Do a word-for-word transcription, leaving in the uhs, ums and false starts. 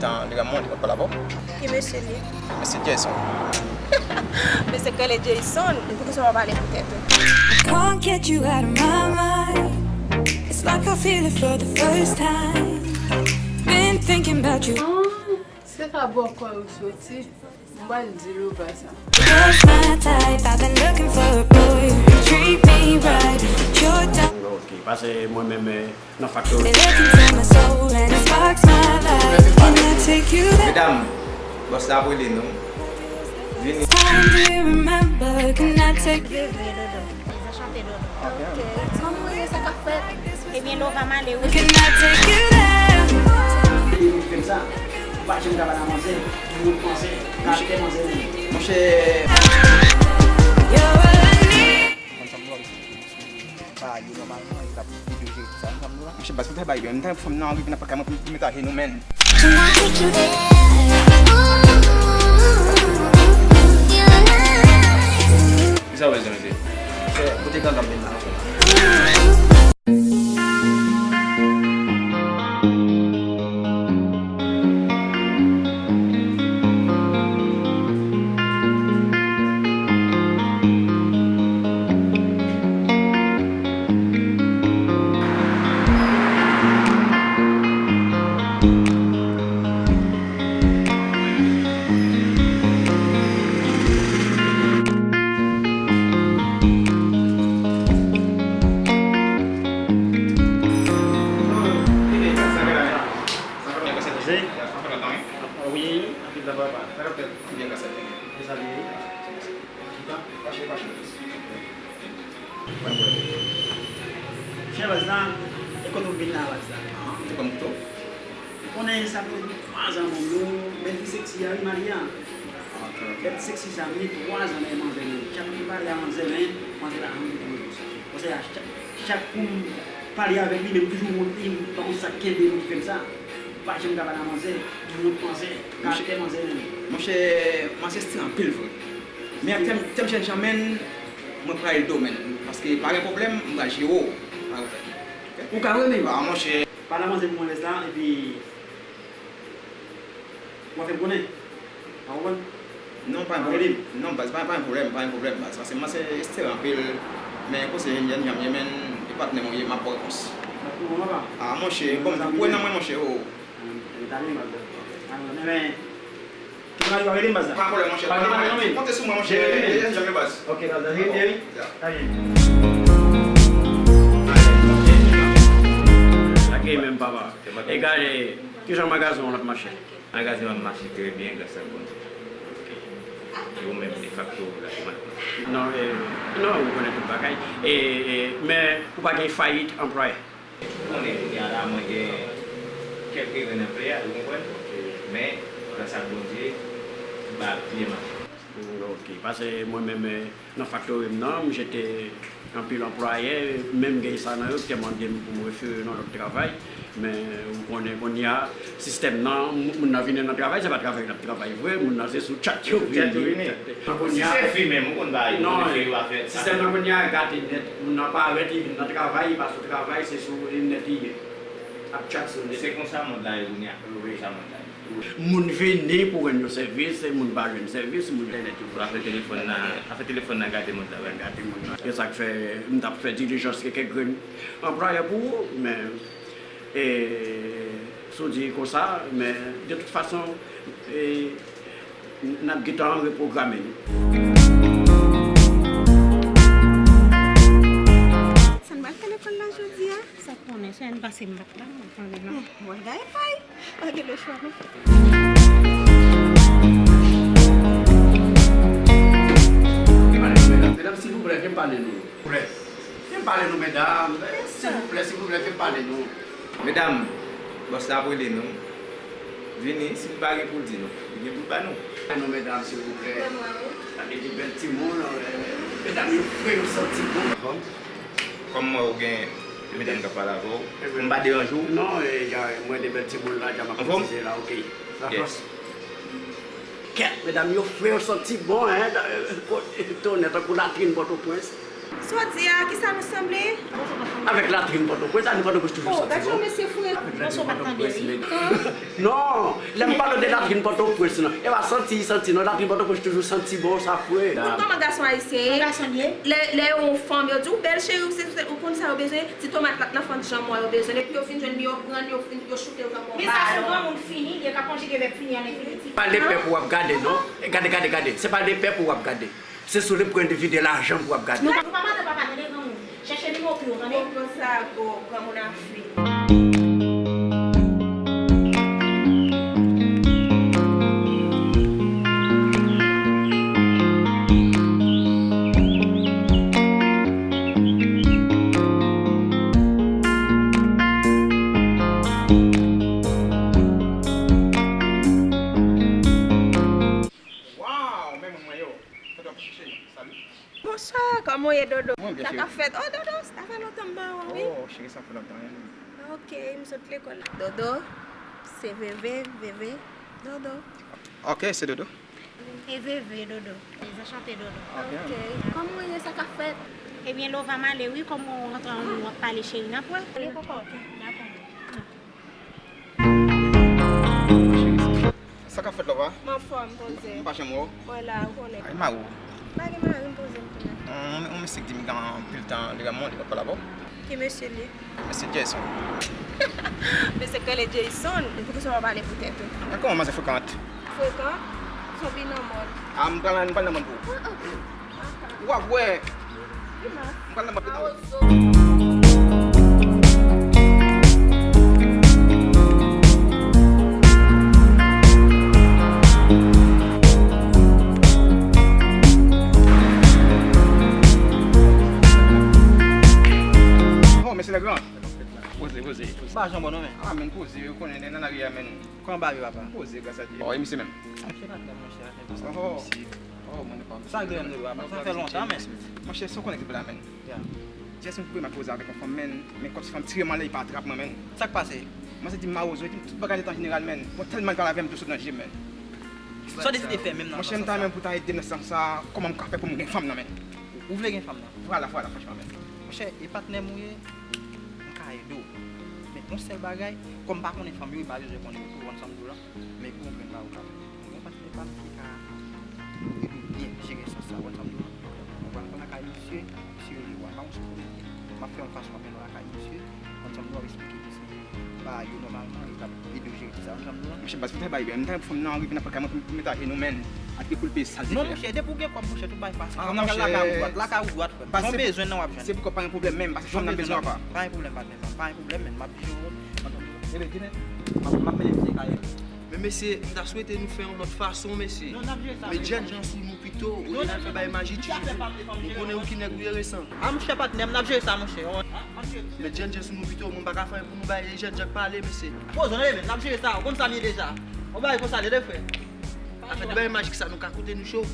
Tan li renmen w, li konn pale avè w. Ki mesye li ye? Mesye Jason. Mesye k rele Jason. Poukisa w pa pale pou tèt ou? Can't get you out of my mind. It's like I feel it for the first time. Been thinking about you. Ah, se pa bò kò yo soti. M pral di l ou pa sa. You're my type, I've been looking for a boy who treat me right. You're down. Ok, pase mwen menm, eh, nan faktori. They look into my soul and it sparks my life. Can I take you there? Medam, bòs la ap rele nou. Vini. It's time to remember, can I take you there? Veve, Dodo. Sa chante, Dodo. Ok. Ok. Kòman w ye, sa k ap fèt? Ebyen, Lova m ale wi. Can I take you there? Li fè m sa. Ou pa janm ka pale a manzè, ki moun panse, karaktè manzè menm. Monchè. You're a need. Konn sa m vle. Pa ale nòmalman, li t ap vide jere tout sa, konn sa m di w la. Monchè, baz, pou fè bagay yo, m ta fè m nan rive nan paka mwen pou m met ajenou, menn. Kisa w bezwen, mesye? Monchè, kote gangan m vin la, anfen? Wi, anpil tan papa. Sa k ap fèt? Byen, gras a Dye. Byen sa li ye. Chita. Mache, mache. Chè baz la, e kote w vin la baz la? Ah, se kòm kouto. Ou konnen sa fè twa zan menm nou, bèl fi seksi a wi, Maria. Bèl fi seksi sa, m gen twa zan nan manzè menm. Chak m pale a manzè menm, manzè la rann li pou mwen konsa. Konsa, chak, chak kou m pale avèk li, menm toujou wont li, m pa konn sa k kenbe m ki fè m sa. Pa janm ka pale a manzè, ki wont manzè, karaktè manzè menm. Monchè, manzè strè anpil vre. Men ak tèm, tèm jènjan menm, mwen pral domèn. Paske pa gen pwoblèm, m pral jere w. Pa gen pwoblèm. Ou ka renmen. Ah, monchè. Pale a manzè pou mwen lè sa, epi w a fè m konnen. Ou konprann? Non, pa gen pwoblèm. Non, baz, pa, pa gen pwoblèm, pa gen pwoblèm, baz. Paske mwen se Esther anpil, men konse jèn, jèn jan m ye, men e patnè mwen ye, m ap ba w repons. Ou konprann, papa? Ah, monchè, bon, ou kwè nan mwen, monchè, oh. Mwen ta renmen, baz. Ah, men, men, ki mari w a rele m, baz la? Pa gen pwoblèm, monchè. Pa gen pwoblèm, non, men. Konte sou mwen, monchè. Wi, wi. Jèn jan m ye, baz. Ok, baz, la, wi, wi. Ya. Sa byen. Sa k gen menm, papa. E gade, kijan magazen w ap mache? Magazen an mache trè byen, gras ak Bondye. Ok. E ou menm, defakto, ou la, kòman l ap mache? Non, e, non, ou konnen tout bagay. E, e, men, ou pa gen fayit anplwaye? Ou konnen, kounye a la, mwen gen kèk erè nan pè a, ou konprann? Men, gras ak Bondye, m pa byen mache. Mm, ok, paske mwen menm, eh, nan faktori m nan, m jete anpil anplwayè, menm gen sa nan yo ki te mande m pou m refere nan lòt travay. Men, ou konnen kounye a, sistèm nan, moun nan vini nan travay, se pa travay l ap travay vre, moun nan se sou tchat yo vini. Sou tchat yo vini. Kounye a, si se fi menm, ou konn bagay, ou konn fè yo afè. Non, sistèm nan kounye a gate nèt, moun nan parèt, li vin nan travay, li pa sou travay, se sou nèt li ye. Ap tchat sou nèt. Se konsa mond la ye kounye a. Wi. Konsa mond la ye. Moun vini pou rann yo sèvis, moun pa jwenn sèvis, moun entènèt yo bloke. Afè telefòn nan, afè telefòn nan gate mond la, wi. Gate mond la. Se sa k fè m t ap fè dilijans ke kèk grenn anplwayè pou ou, men, e, si w di konsa, men de tout fason, e, n ap gentan repwograme nou. Sa n pral fè lekòl la jodi a? Sa konnen, se n pase m pa t la, mwen konnen non. Hmm, mwen gaye pay. Pa gen lòt chwa non. Medam, medam, silvouplè, fè m pale nou. Silvouplè. Fè m pale nou, medam. Silvouplè, silvouplè, fè m pale nou. Medam, bòs la ap rele nou. Vini, si li pa gen pou l di nou, li gen pou l ba nou. Non, medam, silvouplè. Gade de bèl timoun, eh, medam yo fre, yo santi bon. Kòm mwen, ou gen de medam k ap pale avè w, pou m pa deranje w. Non, eh, mwen de bèl timoun la, dja m ap kotize la, ok. Kèt, medam yo fre, yo santi bon, hein. Tonè, tankou latrin Pòtoprens. Sa w di a, kisa nou sanble? Avèk latrin Pòtoprens, latrin Pòtoprens toujou santi bon. Avèk latrin Pòtoprens, men. Non, lè m pale de latrin Pòtoprens lan, e pa santi, santi non, latrin Pòtoprens toujou santi bon, sa fre. Ou konn kòman gason ayisyen ye? Lè, lè yo yon fanm, yo di, "Ou bèl, cheri, ou se, ou konn sa yo bezwen." Ti tomat la nan fant janm yo bezwen. Epi yo fin jwenn li, yo pran l, yo fin, yo choute l tankou yon balon. Men sa se yon granmoun fini, li ka konjige vèb fini an enfinitif. Pa de pèp ou ap gade, non. Gade, gade, gade. Se pa de pèp ou ap gade. Se sou le pwen de vi de lajan pou w ap gade. Nou pa, nou pa mande papa, tande granmoun. Chèche nimewo pi w, tande. Bon, bon, sa, bon, granmoun afli. Waw, men moun mwen yo. Kote w ap chèche? Salut. Bonswa, kòman w ye, Dodo? Mwen byen, cheri. Sa k ap fèt? Oh, Dodo, sa fè lontan m pa wè w, wi. Oh, cheri, sa fè lontan, wi. Ok, m sot lekòl la. Dodo, se Veve, Veve, Dodo. Ok, se Dodo. E Veve, Dodo. Anchante, Dodo. Ok. Ok, kòman w ye, sa k ap fèt? Ebyen, Lova m ale, wi, kòm w rantre an nou, w ap pale, cheri, n ap wè. Li poko, ok. Dakò. Sa k ap fèt, Lova? M anfòm, poze. M pa janm wè w. Mwen la, ou konnen. Ay, mari w. M pa gen mari, m poze m tou la. Yon, yon mesye k di m gen anpil tan, li renmen w, li vle pale avè w. Ki mesye l ye? Mesye Jason. Mesye k rele Jason? Poukisa w pa pale poutèt ou? Men kòman manzè frekan? Frekan? Zonbi nan mòn. Ah, m pral, m pral nan mòn pou ou. Ah, ok. W ap wè. M pral nan mòn pou ou. Oh, mesye Legrand. Poze, poze, poze. Pa janm bon non, men. Ah, men poze, ou konnen, nan lari a, men. Kòman bagay yo, papa? Poze, gras a Dye. Oh, e misye menm? Ah, misye pa trè, monchè, afè konsa, misye. Oh, mwen pa. Sa k dwe m dwe, papa? Sa fè lontan, men. Monchè, sa w konnen ki vle la, men. Yeah. Jès mwen koupe m ap koze avèk yon fanm, men. Men kòm se fanm tire m anlè, li pa trap mwen, men. Sa k pase? Mwen se di m mawozo, li di m tout bagay nèt an jeneral, men. Bon, tèlman l pale avè m, dlo sot nan je m, men. Sa w deside fè menm nan sans sa? Monchè, m ta renmen pou w ta ede m nan sans sa, kòman m ka fè pou m gen fanm nan, men. Ou vle gen fanm nan? Vwala, vwala, franchman, men. Monchè, e patnè m ou ye, m ka ede w. Men yon sèl bagay, kòm m pa konnen fanm yo, e m pa bezwen konnen yo tou, w konn sa m di w la. Men pou yon grenn bagay ou ka fè. Mwen gen yon patnè pa m ki ka ede w byen jere sans sa. W konn sa m di w la? Ou pral pran lakay misye, misye rele w a. M pa konn si w konnen li. M ap fè yon fason w ap mennen w lakay misye. W konn sa m di w la? W ap eksplike misye bagay yo nòmalman, li t ap ede w jere tout sa. W konn sa m di w la? Monchè, baz, fè bagay byen. M ta pou fanm nan rive nan lakay mwen pou m met ajenou, men. Ak de koulpe sal te fè. Non, monchè, depi w gen kòb, monchè, tout bagay fasil. Frè m, lakay ou dwat, lakay ou dwat, frè m. Jan w bezwen nan w ap jwenn. Se pou kòb pa gen pwoblèm menm, paske fanm nan bezwen w apa. Pa gen pwoblèm, patnè. Pa gen pwoblèm, men m ap jere w. Antann, ebyen, demen, m ap, m ap mennen misye kay. Men mesye, m ta swete nou fè yon lòt fason, mesye. Non, n ap jere sa. Met jènjan sou nou pito, olye n al fè bay maji tchou. Ou konnen ou ki nèg ou ye resan. A, monchè, patnè m, n ap jere sa, monchè. Met jènjan sou nou pito, moun pa ka fè anyen pou nou bay jènjan k pale, mesye. Poze w, men, n ap jere sa, ou konn sa m ye deja. Yon bagay konsa, lede frè. Afè de bay maji sa, nou ka koute nou cho.